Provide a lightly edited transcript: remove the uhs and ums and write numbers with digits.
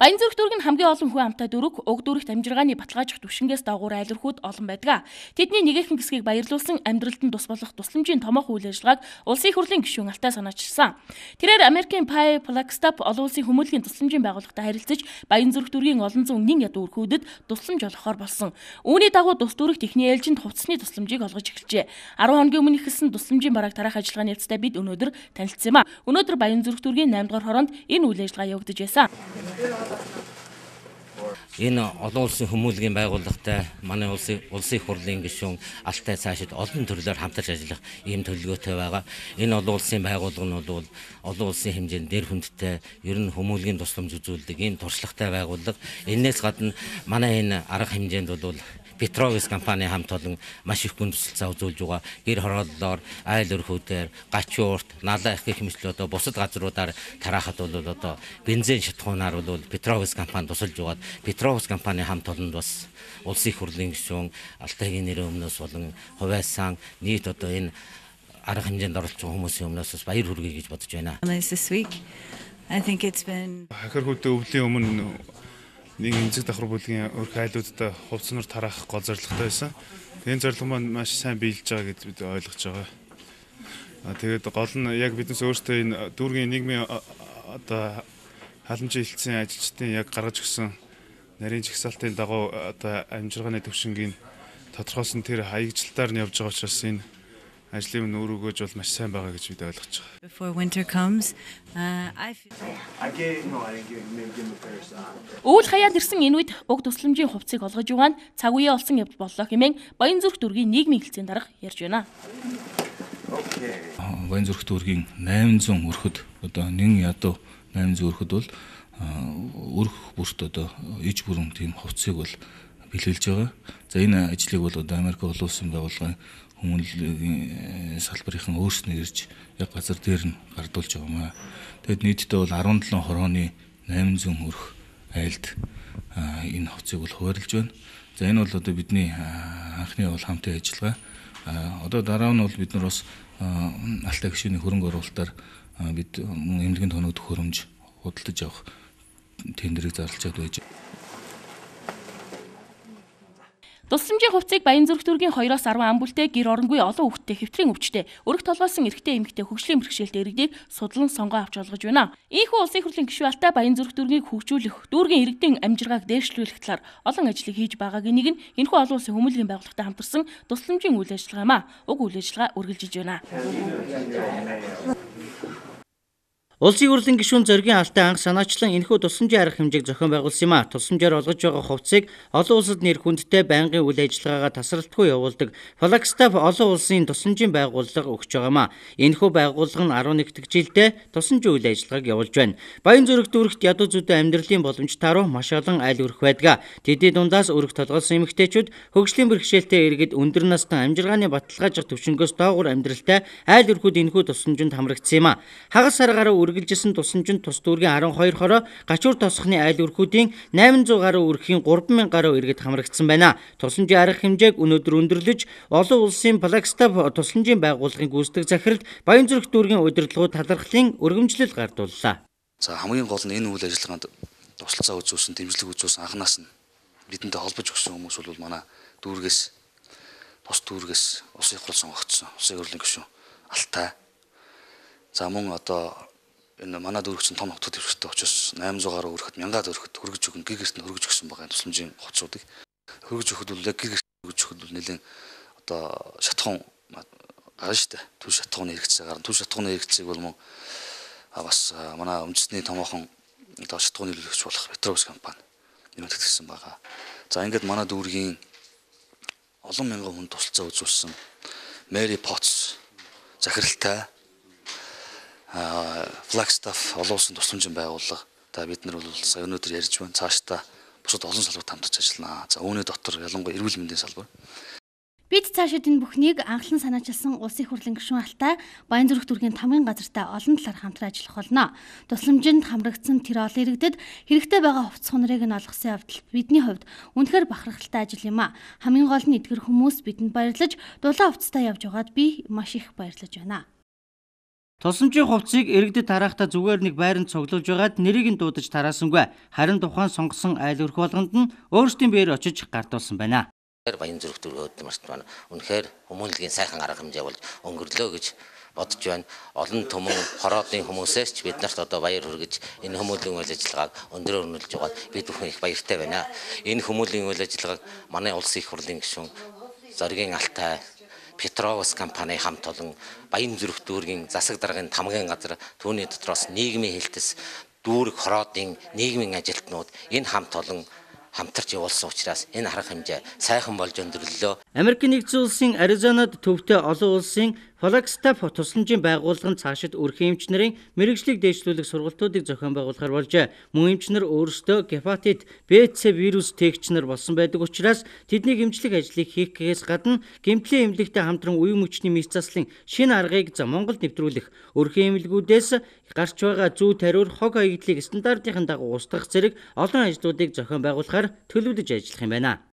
Баянзүрх дүүрэг нь хамгийн олон хүн амтай дүүрэг, уг дүүрэгт амжиргааны баталгаажих түвшингээс доогуур айл өрхүүд олон байдаг. Тэдний нэгэхэн хэсгийг баярлуулсан амьдралд нь тус болох тусламжийн томоохон үйл ажиллагааг улсын их хурлын гишүүн Алтай санаачилсан. Тэрээр Америкийн Pay Flagstaff олон улсын хүмүүлгийн тусламжийн байгууллагатай харилцаж Баянзүрх дүүргийн олон зуун нэн ядуу өрхүүдэд тусламж олгохоор болсон. Үүний дагуу тус дүүрэгт эхний ээлжинд хувцсны тусламжийг олгож эхэлжээ. 10 хоногийн өмнө эхэлсэн тусламжийн барааг тараах ажиллагааны явцдаа бид өнөөдөр танилцсан юм а. Өнөөдөр Баянзүрх дүүргийн 8 дугаар хороонд энэ үйл ажиллагаа явагдаж байсан. Энэ олон улсын хүмүүлгийн байгууллагатай манай улсын их хурлын гишүүн Алтай цаашид олон төрлөөр хамтарч ажиллах ийм төлөвлөгөөтэй байгаа. Энэ олон улсын байгууллага нь бол олон улсын хэмжээнд нэр хүндтэй ер нь хүмүүлгийн тусламж үзүүлдэг ийм туршлагатай байгууллага. Энээс гадна манай энэ арга хэмжээнд бол Петровис компани хамт олон маш их гүн тусалцаа үзүүлж байгаа. Гэр хорооллоор, айл өрхүүдээр, гачуурт, налаа их гэх мэтлээ одоо бусад газруудаар тараахад бол одоо бензин шатхуунаар бол Петровис компани тусалж байгаад Петровис компани хамт олонд бас улсын их хурлын гишүүн Алтайгийн нэрийн өмнөөс болон хувиасан нийт одоо энэ арга хэмжээнд оролцож байгаа хүмүүсийн өмнөөс бас баяр хүргэе гэж бодож байна. Хахир хүүтэй өвлийн өмнө нэг эмзэг давхар бүлгийн өрх айлуудад хувцснаар тараах гол зорилготой байсан. Энэ зорилго маань маш сайн биелж байгаа гэж бид ойлгож байгаа. Тэгээд гол нь яг биднес өөрсдөө энэ дүүргийн нийгмийн одоо халамжийн хэлтсийн ажилчдын яг гаргаж өгсөн нарийн жагсаалтын дагуу одоо амжиргааны төвшингийн тодорхойлсон тэр хаягжилтаар нь явж байгаа учраас энэ ажлын үр өгөөж бол маш сайн байгаа гэж бид ойлгож байгаа. Өвөл хаяад ирсэн энэ үед уг тусламжийн хувцсыг олгож байгаа нь цаг үеэ олсон явдал боллоо хэмээн Баянзүрх дүүргийн нийгмийн хэлтсийн дарга ярьж байна. Баянзүрх дүүргийн 800 өрхөд одоо нэн ядуу 800 өрхөд бол өрх бүрт одоо иж бүрэн тийм хувцсыг бол бэлгэлж байгаа. За энэ ажлыг бол одоо Америк олон улсын байгууллагын хүмүүнлэгийн салбарынхан өөрснөө ирж яг газар дээр нь гардуулж байгаа юм аа. Тэгэд нийтдээ бол 17 хорооны 800 өрх айлд энэ хувцсыг бол хуваарлж байна. За энэ бол одоо бидний анхны бол хамтын ажиллагаа. Одоо дараа нь бол бид нар бас Алтай гишүүний хөрөнгө оруулалтаар бид эмнэлгийн тоног төхөөрөмж худалдаж авах тендерийг зарлчаад байж. Тусламжийн хувцсыг Баянзүрх дүүргийн 2-оос 10 ам бүлтэй гэр оронгүй олон хүүхэдтэй хэвтрийн өвчтэй өрх толгойлсон эрэгтэй эмэгтэй хөгжлийн бэрхшээлтэй иргэдийг судлан сонгоо авч олгож байна. Ийхүү улсын их хурлын гишүүн Алтай Баянзүрх дүүргийг хөгжүүлэх, дүүргийн иргэдийн амжиргааг дээшлүүлэх талаар олон ажлыг хийж байгаагийн нэг нь энэхүү олон улсын хүмүүлгийн байгууллагатай хамтарсан тусламжийн үйл ажиллагаа юм а. Уг үйл ажиллагаа үргэлжилж байна. Улсын хурлын гишүүн Зоригийн Алтай анх санаачлан энэхүү тусламжийн арга хэмжээг зохион байгуулсан юм а. Тусламжаар олгож байгаа хувцсыг олон улсад нэр хүндтэй байнгын үйл ажиллагаагаа тасралтгүй явуулдаг Flagstaff олон улсын тусламжийн байгууллага өгч байгаа юм а. Энэхүү байгууллага нь 11 дахь жилдээ тусламжийн үйл ажиллагааг явуулж байна. Баянзүрх дүүрэгт ядуу зүйтэй амьдралын боломж тааруу маш олон айл өрх байдаг. Тэдний дундаас өрх толгойлсон эмэгтэйчүүд хөгжлийн бэрхшээлтэй иргэд өндөр настай амжиргааны баталгаажих түвшингөөс доогуур амьдралтай айл өрхүүд энэхүү тусламжинд хамрагдсан юм а. Хагас сар гаруй үргэлжилсэн тусламжинд тус дүүргийн 12 хороо гачуур тосхны айл өрхүүдийн 800 гаруй өрхийн 3000 гаруй иргэд хамрагдсан байна. Тусламжийн арга хэмжээг өнөөдөр өндөрлөж олон улсын Flagstaff тусламжийн байгууллагын гүйцэтгэх захиралд Баянзүрх дүүргийн удирдлагууд талархлын өргөмжлөл гардууллаа. За хамгийн гол нь энэ үйл ажиллагаанд тусалцаа үзүүлсэн, дэмжлэг үзүүлсэн анханаас нь бидэнтэй холбож өгсөн хүмүүс бол манай дүүргээс тус дүүргээс улсын их хурл сонгогдсон улсын хурлын гишүүн Алтай. За мөн одоо энэ манай дүүрэг чинь том нутаг дэвшилттэй учраас 800 гаруй өрхөд 1000-аад өрхөд хөргөж өгнө, гэр гэрт нь хөргөж өгсөн байгаа тусламжийн хувцсуудыг. Хөргөж өгөхөд бол яг гэр гэрт хөргөж өгөхөд бол нэлээд одоо шатхуун гарна шүү дээ. Төв шатхууны хэрэгцээ гарна. Төв шатхууны хэрэгцээг бол мөн бас манай үндэсний томоохон одоо шатхууны нийлүүлэгч болох Петровс компани нэмэгдсэн байгаа. За ингээд манай дүүргийн олон мянган хүн тусалцаа үзүүлсэн Мэри Потс захиралтай Flagstaff олон улсын тусламжийн байгууллага. За бид нар бол сая өнөөдөр ярьж байна. Цаашдаа бусад олон салбарт хамтарч ажиллана. За үүний дотор ялангуяа эрүүл мэндийн салбар. Бид цаашид энэ бүхнийг анхлан санаачилсан улсын их хурлын гишүүн Алтай Баянзүрх дүүргийн тамгын газартай олон талаар хамтран ажиллах болно. Тусламжинд хамрагдсан тэр олон иргэдэд хэрэгтэй байгаа хувцас хунарыг нь олгосон явдал бидний хувьд үнэхээр бахархалтай ажил юм а. Хамгийн гол нь эдгэр хүмүүс бидэнд баярлаж дулаан хувцастай явж байгаад би маш их баярлаж байна. Тусламжийн хувцсыг иргэдэд тараахтаа зүгээр нэг байранд цуглуулж байгаад нэрийг нь дуудаж тараасангүй. Харин тухайн сонгосон айл өрх болгонд нь өөрсдийн биеэр очиж гардуулсан байна. Баянзүрх дүүргийн хөдөлмөрт маань үнэхээр хүмүүнлэгийн сайхан арга хэмжээ болж өнгөрлөө гэж бодож байна. Олон түмэн хороодын хүмүүсээс ч бид нарт одоо баяр хүргэж энэ хүмүүнлэгийн үйл ажиллагааг өндрөөр өрнүүлж байгаад бид бүхэн их баяртай байна. Энэ хүмүүнлэгийн үйл ажиллагааг манай улсын их хурлын гишүүн Зоригийн Алтай Петровс компани хамт олон Баянзүрх дүүргийн засаг даргын тамгын газар түүний дотроос нийгмийн хэлтэс дүүрэг хороодын нийгмийн ажилтнууд энэ хамт олон хамтарч явуулсан учраас энэ арга хэмжээ сайхан болж өндөрлөлөө. Америкийн нэгдсэн улсын Аризонад төвтэй олон улсын Flagstaff тусламжийн байгууллага нь цаашид өрхийн эмч нарын мэргэжлийг дээшлүүлэх сургалтуудыг зохион байгуулахар болжээ. Мөн эмч нар өөрсдөө гепатит Б, С вирус тээгч нар болсон байдаг учраас тэднийг эмчлэх ажлыг хийх гэхээс гадна гэмтлийн эмнэлэгтэй хамтран үе мөчний мэс заслын шинэ аргыг Монголд нэвтрүүлэх, өрхийн эмнэлгүүдээс гарч байгаа зүү тариур хог хаягдлыг стандартын дагуу устгах зэрэг олон ажлуудыг зохион байгуулахаар төлөвлөж ажиллах юм байна.